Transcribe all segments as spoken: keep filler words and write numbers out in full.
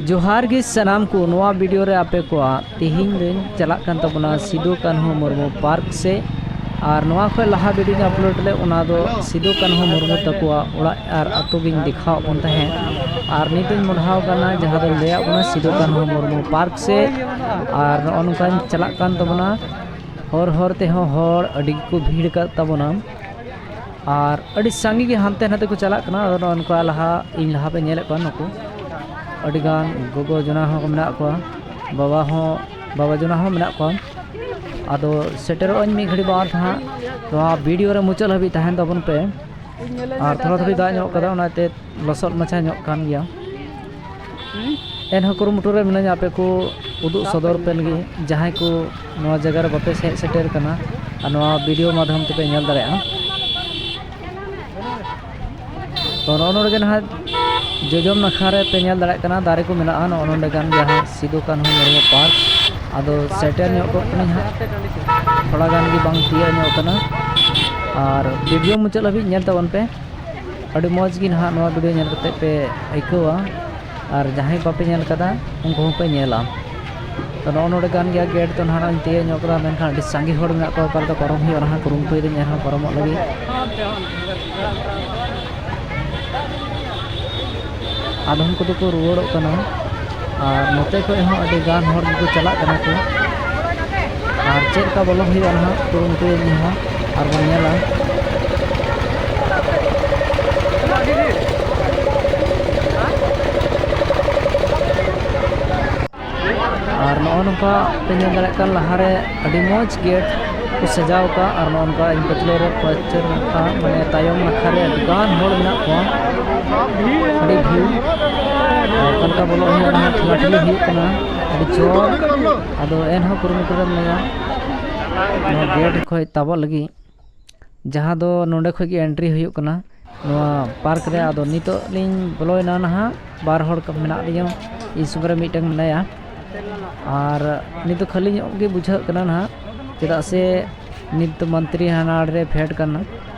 ᱡᱚᱦᱟᱨ ᱜᱮ ᱥᱟᱱᱟᱢ ᱠᱚ, ᱱᱚᱣᱟ ᱵᱷᱤᱰᱤᱭᱳ ᱨᱮ ᱟᱯᱮ ᱠᱚᱣᱟᱜ ᱛᱮᱦᱮᱧ ᱫᱚᱧ ᱪᱟᱞᱟᱜ ᱠᱟᱱ ᱛᱟᱵᱚᱱᱟ ᱥᱤᱫᱩ ᱠᱟᱹᱱᱦᱩ ᱢᱩᱨᱢᱩ ᱯᱟᱨᱠ ᱥᱮ᱾ ᱟᱨ ᱱᱚᱣᱟ ᱠᱷᱚᱱ ᱞᱟᱦᱟ ᱵᱷᱤᱰᱤᱭᱳᱧ ᱟᱯᱞᱳᱰ ᱞᱮᱫ, ᱚᱱᱟ ᱫᱚ ᱥᱤᱫᱩ ᱠᱟᱹᱱᱦᱩ ᱢᱩᱨᱢᱩ ᱛᱟᱠᱚᱣᱟᱜ ᱚᱲᱟᱜ ᱟᱨ ᱟᱹᱛᱩ ᱜᱤᱧ ᱫᱮᱠᱷᱟᱣᱟᱫ ᱵᱚᱱ ᱛᱟᱦᱮᱸᱫ᱾ ᱟᱨ ᱱᱤᱛᱚᱧ ᱢᱚᱰᱷᱟᱣ ᱠᱟᱱᱟ, ᱡᱟᱦᱟᱸ ᱫᱚᱧ ᱞᱟᱹᱭᱟᱫ ᱵᱚᱱᱟ ᱥᱤᱫᱩ ᱠᱟᱹᱱᱦᱩ ᱢᱩᱨᱢᱩ ᱯᱟᱨᱠ ᱥᱮ᱾ ᱟᱨ ᱱᱚᱜᱼᱚ ᱱᱚᱝᱠᱟᱧ ᱪᱟᱞᱟᱜ ᱠᱟᱱ ᱛᱟᱵᱚᱱᱟ, ᱦᱚᱨ ᱦᱚᱨ ᱛᱮᱦᱚᱸ ᱦᱚᱲ ᱟᱹᱰᱤ ᱜᱮᱠᱚ ᱵᱷᱤᱲ ᱟᱠᱟᱫ ᱛᱟᱵᱚᱱᱟ᱾ ᱟᱨ ᱟᱹᱰᱤ ᱥᱟᱸᱜᱮ ᱜᱮ ᱦᱟᱱᱛᱮ ᱱᱟᱛᱮ ᱠᱚ ᱪᱟᱞᱟᱜ ᱠᱟᱱᱟ᱾ ᱟᱫᱚ ᱱᱚᱜᱼᱚ ᱱᱚᱝᱠᱟ ᱞᱟᱦᱟ, ᱤᱧ ᱞᱟᱦᱟ ᱯᱮ ᱧᱮᱞᱮᱫ ᱠᱚᱣᱟ, ᱱᱩᱠᱩ ᱟᱹᱰᱤ ᱜᱟᱱ ᱜᱚᱜᱚ ᱡᱚᱱᱟ ᱦᱚᱸ ᱢᱮᱱᱟᱜ ᱠᱚᱣᱟ, ᱵᱟᱵᱟ ᱦᱚᱸ, ᱵᱟᱵᱟ ᱡᱚᱱᱟ ᱦᱚᱸ ᱢᱮᱱᱟᱜ ᱠᱚᱣᱟ᱾ ᱟᱫᱚ ᱥᱮᱴᱮᱨᱚᱜ ᱟᱹᱧ ᱢᱤᱫ ᱜᱷᱟᱹᱲᱤ ᱵᱟᱫᱽ ᱦᱟᱸᱜ᱾ ᱱᱚᱣᱟ ᱵᱷᱤᱰᱤᱭᱳ ᱨᱮ ᱢᱩᱪᱟᱹᱫ ᱦᱟᱹᱵᱤᱡ ᱛᱟᱦᱮᱱ ᱛᱟᱵᱚᱱ ᱯᱮ᱾ ᱟᱨ ᱛᱷᱚᱲᱟ ᱛᱷᱚᱲᱤ ᱫᱟᱜ ᱧᱚᱜ ᱠᱟᱫᱟ, ᱚᱱᱟᱛᱮ ᱞᱚᱥᱚᱫ ᱢᱟᱪᱷᱟ ᱧᱚᱜ ᱠᱟᱱ ᱜᱮᱭᱟ᱾ ᱮᱱᱦᱚᱸ ᱠᱩᱨᱩᱢᱩᱴᱩ ᱨᱮ ᱢᱤᱱᱟᱹᱧᱟ ᱟᱯᱮ ᱠᱚ ᱩᱫᱩᱜ ᱥᱚᱫᱚᱨ ᱯᱮ ᱞᱟᱹᱜᱤᱫ, ᱡᱟᱦᱟᱸᱭ ᱠᱚ ᱱᱚᱣᱟ ᱡᱟᱭᱜᱟ ᱨᱮ ᱵᱟᱯᱮ ᱦᱮᱡ ᱥᱮᱴᱮᱨ ᱠᱟᱱᱟ ᱟᱨ ᱱᱚᱣᱟ ᱵᱷᱤᱰᱤᱭᱳ ᱢᱟᱫᱽᱫᱷᱚᱢ ᱛᱮᱯᱮ ᱧᱮᱞ ᱫᱟᱲᱮᱭᱟᱜᱼᱟ᱾ ᱛᱚ, ᱱᱚᱜᱼᱚ ᱱᱚᱰᱮ ᱜᱮ ᱱᱟᱦᱟᱜ ᱡᱚᱡᱚᱢ ᱱᱟᱠᱷᱟ ᱨᱮ ᱯᱮ ᱧᱮᱞ ᱫᱟᱲᱮᱭᱟᱜ ᱠᱟᱱᱟ, ᱫᱟᱨᱮ ᱠᱚ ᱢᱮᱱᱟᱜᱼᱟ᱾ ᱱᱚᱜᱼᱚ ᱱᱚᱰᱮ ᱜᱟᱱ ᱜᱮ ᱦᱟᱸᱜ ᱥᱤᱫᱩ ᱠᱟᱹᱱᱦᱩ ᱢᱩᱨᱢᱩ ᱯᱟᱨᱠ᱾ ᱟᱫᱚ ᱥᱮᱴᱮᱨ ᱧᱚᱜ ᱠᱚᱜ ᱠᱟᱹᱱᱟᱹᱧ ᱦᱟᱸᱜ, ᱛᱷᱚᱲᱟ ᱜᱟᱱ ᱜᱮ ᱵᱟᱝ ᱛᱤᱭᱟᱹᱜ ᱧᱚᱜ ᱠᱟᱱᱟ᱾ ᱟᱨ ᱵᱷᱤᱰᱤᱭᱳ ᱢᱩᱪᱟᱹᱫ ᱦᱟᱹᱵᱤᱡ ᱧᱮᱞ ᱛᱟᱵᱚᱱ ᱯᱮ᱾ ᱟᱹᱰᱤ ᱢᱚᱡᱽ ᱜᱮ ᱱᱟᱦᱟᱜ ᱱᱚᱣᱟ ᱵᱷᱤᱰᱤᱭᱳ ᱧᱮᱞ ᱠᱟᱛᱮ ᱯᱮ ᱟᱹᱭᱠᱟᱹᱣᱟ, ᱟᱨ ᱡᱟᱦᱟᱸᱭ ᱵᱟᱯᱮ ᱧᱮᱞ ᱠᱟᱫᱟ, ᱩᱱᱠᱩ ᱦᱚᱸᱯᱮ ᱧᱮᱞᱟ᱾ ᱛᱚ, ᱱᱚᱜᱼᱚ ᱱᱚᱰᱮ ᱠᱟᱱ ᱜᱮᱭᱟ ᱜᱮᱴ᱾ ᱛᱚ, ᱱᱟᱦᱟᱜ ᱤᱧ ᱛᱤᱭᱟᱹᱜ ᱧᱚᱜ ᱠᱟᱫᱟ, ᱢᱮᱱᱠᱷᱟᱱ ᱟᱹᱰᱤ ᱥᱟᱸᱜᱮ ᱦᱚᱲ ᱢᱮᱱᱟᱜ ᱠᱚᱣᱟ᱾ ᱚᱠᱟ ᱞᱮᱠᱟ ᱯᱟᱨᱚᱢ ᱦᱩᱭᱩᱜᱼᱟ, ᱱᱟᱦᱟᱜ ᱠᱩᱨᱩᱢᱩᱴᱩᱭᱮᱫᱟᱹᱧ ᱮᱱᱦᱚᱸ ᱯᱟᱨᱚᱢᱚᱜ ᱞᱟᱹᱜᱤᱫ᱾ ᱟᱫᱚᱢ ᱠᱚᱫᱚ ᱠᱚ ᱨᱩᱣᱟᱹᱲᱚᱜ ᱠᱟᱱᱟ, ᱟᱨ ᱱᱚᱛᱮ ᱠᱷᱚᱱ ᱦᱚᱸ ᱟᱹᱰᱤ ᱜᱟᱱ ᱦᱚᱲ ᱜᱮᱠᱚ ᱪᱟᱞᱟᱜ ᱠᱟᱱᱟ ᱠᱚ᱾ ᱟᱨ ᱪᱮᱫ ᱞᱮᱠᱟ ᱵᱚᱞᱚ ᱦᱩᱭᱩᱜᱼᱟ, ᱱᱟᱦᱟᱜ ᱠᱩᱨᱩᱢᱩᱴᱩᱭᱟᱹᱧ ᱤᱧ ᱦᱚᱸ, ᱟᱨ ᱵᱚᱱ ᱧᱮᱞᱟ᱾ ᱟᱨ ᱱᱚᱜᱼᱚ ᱱᱚᱝᱠᱟ ᱯᱮ ᱧᱮᱞ ᱫᱟᱲᱮᱭᱟᱜ ᱠᱟᱱ, ᱞᱟᱦᱟᱨᱮ ᱟᱹᱰᱤ ᱢᱚᱡᱽ ᱜᱮᱴ ᱠᱚ ᱥᱟᱡᱟᱣ ᱟᱠᱟᱫ, ᱟᱨ ᱱᱚᱜᱼᱚ ᱱᱚᱝᱠᱟ ᱤᱧ ᱯᱟᱹᱪᱷᱞᱟᱹ ᱨᱮ, ᱯᱟᱹᱪᱷᱞᱟᱹ ᱱᱟᱠᱷᱟ, ᱢᱟᱱᱮ ᱛᱟᱭᱚᱢ ᱱᱟᱠᱷᱟ ᱨᱮ ᱟᱹᱰᱤ ᱜᱟᱱ ᱦᱚᱲ ᱢᱮᱱᱟᱜ ᱠᱚᱣᱟ, ᱟᱹᱰᱤ ᱵᱷᱤᱲ᱾ ᱟᱨ ᱚᱠᱟ ᱞᱮᱠᱟ ᱵᱚᱞᱚᱜ ᱦᱩᱭᱩᱜᱼᱟ, ᱚᱱᱟ ᱦᱚᱸ ᱴᱷᱮᱞᱟ ᱴᱷᱮᱞᱤ ᱦᱩᱭᱩᱜ ᱠᱟᱱᱟ ᱟᱹᱰᱤ ᱡᱳᱨ᱾ ᱟᱫᱚ ᱮᱱᱦᱚᱸ ᱠᱩᱨᱩᱢᱩᱴᱩ ᱨᱮ ᱢᱮᱱᱟᱧᱟ ᱱᱚᱣᱟ ᱜᱮᱴ ᱠᱷᱚᱱ ᱛᱟᱵᱚᱜ ᱞᱟᱹᱜᱤᱫ, ᱡᱟᱦᱟᱸ ᱫᱚ ᱱᱚᱰᱮ ᱠᱷᱚᱱ ᱜᱮ ᱮᱱᱴᱨᱤ ᱦᱩᱭᱩᱜ ᱠᱟᱱᱟ ᱱᱚᱣᱟ ᱯᱟᱨᱠ ᱨᱮ᱾ ᱟᱫᱚ ᱱᱤᱛᱚᱜ ᱞᱤᱧ ᱵᱚᱞᱚᱭᱮᱱᱟ ᱱᱟᱦᱟᱜ, ᱵᱟᱨ ᱦᱚᱲ ᱢᱮᱱᱟᱜ ᱞᱤᱧᱟ, ᱤᱧ ᱥᱚᱸᱜᱮ ᱨᱮ ᱢᱤᱫᱴᱟᱝ ᱢᱮᱱᱟᱭᱟ᱾ ᱟᱨ ᱱᱤᱛ ᱫᱚ ᱠᱷᱟᱹᱞᱤ ᱧᱚᱜ ᱜᱮ ᱵᱩᱡᱷᱟᱹᱜ ᱠᱟᱱᱟ ᱱᱟᱦᱟᱜ, ᱪᱮᱫᱟᱜ ᱥᱮ ᱱᱤᱛ ᱫᱚ ᱢᱚᱱᱛᱨᱤ ᱦᱟᱱᱟ ᱟᱲᱮ ᱨᱮ ᱯᱷᱮᱰ ᱠᱟᱱᱟ,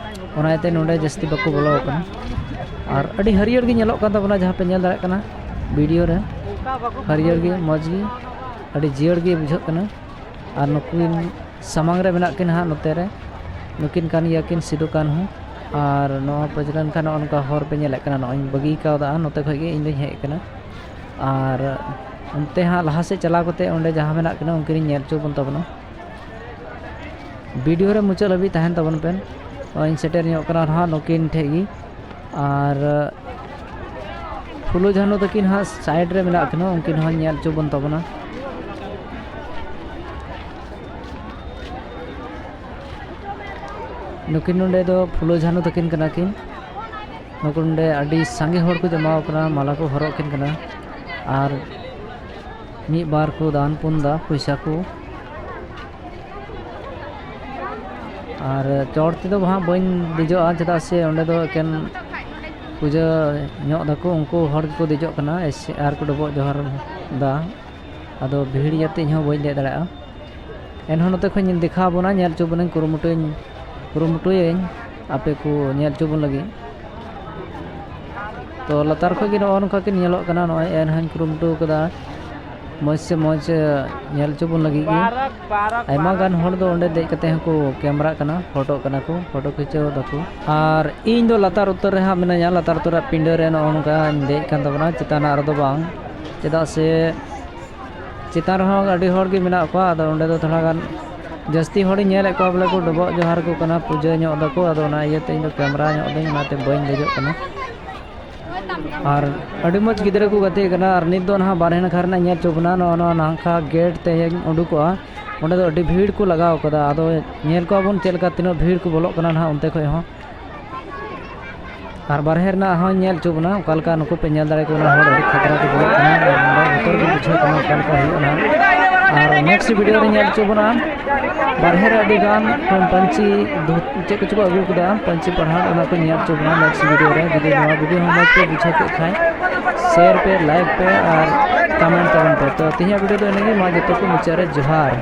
ᱚᱱᱟ ᱤᱭᱟᱹᱛᱮ ᱱᱚᱰᱮ ᱡᱟᱹᱥᱛᱤ ᱵᱟᱠᱚ ᱵᱚᱞᱚ ᱟᱠᱟᱱᱟ᱾ ᱟᱨ ᱟᱹᱰᱤ ᱦᱟᱹᱨᱭᱟᱹᱲ ᱜᱮ ᱧᱮᱞᱚᱜ ᱠᱟᱱ ᱛᱟᱵᱚᱱᱟ, ᱡᱟᱦᱟᱸ ᱯᱮ ᱧᱮᱞ ᱫᱟᱲᱮᱭᱟᱜ ᱠᱟᱱᱟ ᱵᱷᱤᱰᱤᱭᱳ ᱨᱮ᱾ ᱦᱟᱹᱨᱭᱟᱹᱲ ᱜᱮ, ᱢᱚᱡᱽ ᱜᱮ, ᱟᱹᱰᱤ ᱡᱤᱭᱟᱹᱲ ᱜᱮ ᱵᱩᱡᱷᱟᱹᱜ ᱠᱟᱱᱟ᱾ ᱟᱨ ᱱᱩᱠᱤᱱ ᱥᱟᱢᱟᱝ ᱨᱮ ᱢᱮᱱᱟᱜ ᱠᱤᱱ ᱦᱟᱸᱜ, ᱱᱚᱛᱮ ᱨᱮ ᱱᱩᱠᱤᱱ ᱠᱟᱱ ᱜᱮᱭᱟ ᱠᱤᱱ ᱥᱤᱫᱩ ᱠᱟᱹᱱᱦᱩ᱾ ᱟᱨ ᱱᱚᱣᱟ ᱯᱟᱹᱪᱷᱞᱟᱹ ᱞᱮᱱᱠᱷᱟᱱ ᱱᱚᱜᱼᱚ ᱱᱚᱝᱠᱟ ᱦᱚᱨ ᱯᱮ ᱧᱮᱞᱮᱫ ᱠᱟᱱᱟ, ᱱᱚᱜᱼᱚᱭ ᱤᱧ ᱵᱟᱹᱜᱤ ᱠᱟᱣᱫᱟ, ᱱᱚᱛᱮ ᱠᱷᱚᱡ ᱜᱮ ᱤᱧ ᱫᱚᱧ ᱦᱮᱡ ᱠᱟᱱᱟ᱾ ᱟᱨ ᱚᱱᱛᱮ ᱦᱟᱸᱜ ᱞᱟᱦᱟ ᱥᱮᱫ ᱪᱟᱞᱟᱣ ᱠᱟᱛᱮ ᱚᱸᱰᱮ ᱡᱟᱦᱟᱸ ᱢᱮᱱᱟᱜ ᱠᱤᱱᱟ ᱩᱱᱠᱤᱱ ᱤᱧ ᱧᱮᱞ ᱦᱚᱪᱚ ᱵᱚᱱ ᱛᱟᱵᱚᱱᱟ᱾ ᱵᱷᱤᱰᱤᱭᱳ ᱨᱮ ᱢᱩᱪᱟᱹᱫ ᱦᱟᱹᱵᱤᱡ ᱛᱟᱦᱮᱱ ᱛᱟᱵᱚᱱ ᱯᱮ᱾ ᱱᱚᱜᱼᱚᱭ ᱤᱧ ᱥᱮᱴᱮᱨ ᱧᱚᱜ ᱠᱟᱱᱟ ᱱᱟᱦᱟᱜ ᱱᱩᱠᱤᱱ ᱴᱷᱮᱡ ᱜᱮ᱾ ᱟᱨ ᱯᱷᱩᱞᱳ ᱡᱷᱟᱱᱳ ᱛᱟᱹᱠᱤᱱ ᱦᱟᱸᱜ ᱥᱟᱭᱤᱰ ᱨᱮ ᱢᱮᱱᱟᱜ ᱠᱤᱱᱟ, ᱩᱱᱠᱤᱱ ᱦᱚᱸ ᱧᱮᱞ ᱦᱚᱪᱚ ᱵᱚᱱ ᱛᱟᱵᱚᱱᱟ᱾ ᱱᱩᱠᱤᱱ ᱱᱚᱰᱮ ᱫᱚ ᱯᱷᱩᱞᱳ ᱡᱷᱟᱱᱳ ᱛᱟᱹᱠᱤᱱ ᱠᱟᱱᱟ ᱠᱤᱱ᱾ ᱱᱩᱠᱩ ᱱᱚᱰᱮ ᱟᱹᱰᱤ ᱥᱟᱸᱜᱮ ᱦᱚᱲ ᱠᱚ ᱡᱚᱢᱟᱣ ᱠᱟᱱᱟ, ᱢᱟᱞᱟ ᱠᱚ ᱦᱚᱨᱚᱜ ᱟᱹᱠᱤᱱ ᱠᱟᱱᱟ᱾ ᱟᱨ ᱢᱤᱫ ᱵᱟᱨ ᱠᱚ ᱫᱟᱱ ᱯᱩᱱ ᱫᱟ ᱯᱚᱭᱥᱟ ᱠᱚ᱾ ᱟᱨ ᱪᱚᱴ ᱛᱮᱫᱚ ᱦᱟᱸᱜ ᱵᱟᱹᱧ ᱫᱮᱡᱚᱜᱼᱟ, ᱪᱮᱫᱟᱜ ᱥᱮ ᱚᱸᱰᱮ ᱫᱚ ᱮᱠᱮᱱ ᱯᱩᱡᱟᱹ ᱧᱚᱜ ᱫᱟᱠᱚ, ᱩᱱᱠᱩ ᱦᱚᱲ ᱜᱮᱠᱚ ᱫᱮᱡᱚᱜ ᱠᱟᱱᱟ ᱮᱥ-, ᱟᱨ ᱠᱚ ᱰᱚᱵᱚᱜ ᱡᱚᱦᱟᱨ ᱫᱟ᱾ ᱟᱫᱚ ᱵᱷᱤᱲ ᱤᱭᱟᱹᱛᱮ ᱤᱧ ᱦᱚᱸ ᱵᱟᱹᱧ ᱫᱮᱡ ᱫᱟᱲᱮᱭᱟᱜᱼᱟ᱾ ᱮᱱᱦᱚᱸ ᱱᱚᱛᱮ ᱠᱷᱚᱱ ᱤᱧ ᱫᱮᱠᱷᱟᱣ ᱟᱵᱚᱱᱟ, ᱧᱮᱞ ᱦᱚᱪᱚ ᱵᱚᱱᱟᱹᱧ, ᱠᱩᱨᱩᱢᱩᱴᱩᱭᱟᱹᱧ, ᱠᱩᱨᱩᱢᱩᱴᱩᱭᱟᱹᱧ ᱟᱯᱮ ᱠᱚ ᱧᱮᱞ ᱦᱚᱪᱚ ᱵᱚᱱ ᱞᱟᱹᱜᱤᱫ᱾ ᱛᱚ ᱞᱟᱛᱟᱨ ᱠᱷᱚᱱ ᱜᱮ ᱱᱚᱜᱼᱚ ᱱᱚᱝᱠᱟ ᱠᱤᱱ ᱧᱮᱞᱚᱜ ᱠᱟᱱᱟ᱾ ᱱᱚᱜᱼᱚᱭ ᱮᱱᱦᱚᱸᱧ ᱠᱩᱨᱩᱢᱩᱴᱩ ᱠᱟᱫᱟ ᱢᱚᱡᱽ ᱥᱮ ᱢᱚᱡᱽ ᱧᱮᱞ ᱦᱚᱪᱚ ᱵᱚᱱ ᱞᱟᱹᱜᱤᱫ ᱜᱮ᱾ ᱟᱭᱢᱟ ᱜᱟᱱ ᱦᱚᱲ ᱫᱚ ᱚᱸᱰᱮ ᱫᱮᱡ ᱠᱟᱛᱮ ᱦᱚᱸᱠᱚ ᱠᱮᱢᱨᱟᱜ ᱠᱟᱱᱟ, ᱯᱷᱳᱴᱳᱜ ᱠᱟᱱᱟ ᱠᱚ, ᱯᱷᱳᱴᱳ ᱠᱷᱤᱪᱟᱹᱣ ᱫᱟᱠᱚ᱾ ᱟᱨ ᱤᱧ ᱫᱚ ᱞᱟᱛᱟᱨ ᱩᱛᱟᱹᱨ ᱨᱮ ᱦᱟᱸᱜ ᱢᱤᱱᱟᱹᱧᱟ, ᱞᱟᱛᱟᱨ ᱩᱛᱟᱹᱨᱟᱜ ᱯᱤᱸᱰᱟᱹ ᱨᱮ ᱱᱚᱜᱼᱚ ᱱᱚᱝᱠᱟᱧ ᱫᱮᱡ ᱠᱟᱱ ᱛᱟᱵᱚᱱᱟ, ᱪᱮᱛᱟᱱᱟᱜ ᱨᱮᱫᱚ ᱵᱟᱝ, ᱪᱮᱫᱟᱜ ᱥᱮ ᱪᱮᱛᱟᱱ ᱨᱮᱦᱚᱸ ᱟᱹᱰᱤ ᱦᱚᱲ ᱜᱮ ᱢᱮᱱᱟᱜ ᱠᱚᱣᱟ᱾ ᱟᱫᱚ ᱚᱸᱰᱮ ᱫᱚ ᱛᱷᱚᱲᱟ ᱜᱟᱱ ᱡᱟᱹᱥᱛᱤ ᱦᱚᱲᱤᱧ ᱧᱮᱞᱮᱫ ᱠᱚᱣᱟ ᱵᱚᱞᱮ ᱠᱚ ᱰᱚᱵᱚᱜ ᱡᱚᱦᱟᱨ ᱠᱚ ᱠᱟᱱᱟ, ᱯᱩᱡᱟᱹ ᱧᱚᱜ ᱫᱟᱠᱚ᱾ ᱟᱫᱚ ᱚᱱᱟ ᱤᱭᱟᱹᱛᱮ ᱤᱧ ᱫᱚ ᱠᱮᱢᱨᱟ ᱧᱚᱜ ᱫᱟᱹᱧ, ᱚᱱᱟᱛᱮ ᱵᱟᱹᱧ ᱫᱮᱡᱚᱜ ᱠᱟᱱᱟ᱾ ᱟᱨ ᱟᱹᱰᱤ ᱢᱚᱡᱽ ᱜᱤᱫᱽᱨᱟᱹ ᱠᱚ ᱜᱟᱛᱮᱜ ᱠᱟᱱᱟ᱾ ᱟᱨ ᱱᱤᱛ ᱫᱚ ᱱᱟᱦᱟᱜ ᱵᱟᱨᱦᱮ ᱱᱟᱠᱷᱟ ᱨᱮᱱᱟᱜ ᱧᱮᱞ ᱦᱚᱪᱚ ᱵᱚᱱᱟ, ᱱᱚᱜᱼᱚ ᱱᱚᱣᱟ ᱱᱟᱝᱠᱟ ᱜᱮᱴ ᱛᱮᱧ ᱩᱰᱩᱠᱚᱜᱼᱟ᱾ ᱚᱸᱰᱮ ᱫᱚ ᱟᱹᱰᱤ ᱵᱷᱤᱲ ᱠᱚ ᱞᱟᱜᱟᱣ ᱠᱟᱫᱟ᱾ ᱟᱫᱚ ᱧᱮᱞ ᱠᱚᱣᱟ ᱵᱚᱱ ᱪᱮᱫ ᱞᱮᱠᱟ ᱛᱤᱱᱟᱹᱜ ᱵᱷᱤᱲ ᱠᱚ ᱵᱚᱞᱚᱜ ᱠᱟᱱᱟ ᱱᱟᱦᱟᱜ ᱚᱱᱛᱮ ᱠᱷᱚᱡ ᱦᱚᱸ᱾ ᱟᱨ ᱵᱟᱨᱦᱮ ᱨᱮᱱᱟᱜ ᱦᱚᱸ ᱧᱮᱞ ᱦᱚᱪᱚ ᱵᱚᱱᱟ, ᱚᱠᱟ ᱞᱮᱠᱟ ᱱᱩᱠᱩ ᱯᱮ ᱧᱮᱞ ᱫᱟᱲᱮ ᱠᱚ ᱠᱟᱱᱟ, ᱦᱚᱲ ᱟᱹᱰᱤ ᱠᱷᱟᱛᱨᱟ ᱠᱚ ᱵᱚᱞᱚᱜ ᱠᱟᱱᱟ᱾ ᱟᱨ ᱱᱚᱰᱮ ᱵᱚᱛᱚᱨ ᱜᱮ ᱵᱩᱡᱷᱟᱹᱜ ᱠᱟᱱᱟ, ᱚᱠᱟ ᱞᱮᱠᱟ ᱦᱩᱭᱩᱜᱼᱟ ᱱᱟᱦᱟᱜ᱾ ᱟᱨ ᱱᱮᱠᱥᱴ ᱵᱷᱤᱰᱤᱭᱳ ᱨᱮ ᱧᱮᱞ ᱦᱚᱪᱚ ᱵᱚᱱᱟ, ᱵᱟᱨᱦᱮ ᱨᱮ ᱟᱹᱰᱤ ᱜᱟᱱ ᱯᱟᱹᱧᱪᱤ ᱫᱷᱩ-, ᱪᱮᱫ ᱠᱚᱪᱚ ᱠᱚ ᱟᱹᱜᱩ ᱠᱟᱫᱟ, ᱯᱟᱹᱧᱪᱤ ᱯᱟᱲᱦᱟᱴ, ᱚᱱᱟ ᱠᱚ ᱧᱮᱞ ᱦᱚᱪᱚ ᱵᱚᱱᱟ ᱱᱮᱠᱥᱴ ᱵᱷᱤᱰᱤᱭᱳ ᱨᱮ᱾ ᱡᱩᱫᱤ ᱱᱚᱣᱟ ᱵᱷᱤᱰᱤᱭᱳ ᱦᱚᱸ ᱢᱚᱡᱽ ᱯᱮ ᱵᱩᱡᱷᱟᱹᱣ ᱠᱮᱫ ᱠᱷᱟᱱ, ᱥᱮᱭᱟᱨ ᱯᱮ, ᱞᱟᱭᱤᱠ ᱯᱮ ᱟᱨ ᱠᱚᱢᱮᱱᱴ ᱛᱟᱵᱚᱱ ᱯᱮ᱾ ᱛᱚ ᱛᱮᱦᱮᱧᱟᱜ ᱵᱷᱤᱰᱤᱭᱳ ᱫᱚ ᱤᱱᱟᱹᱜᱮ᱾ ᱢᱟ ᱡᱚᱛᱚ ᱠᱚ ᱢᱩᱪᱟᱹᱫ ᱨᱮ ᱡᱚᱦᱟᱨ᱾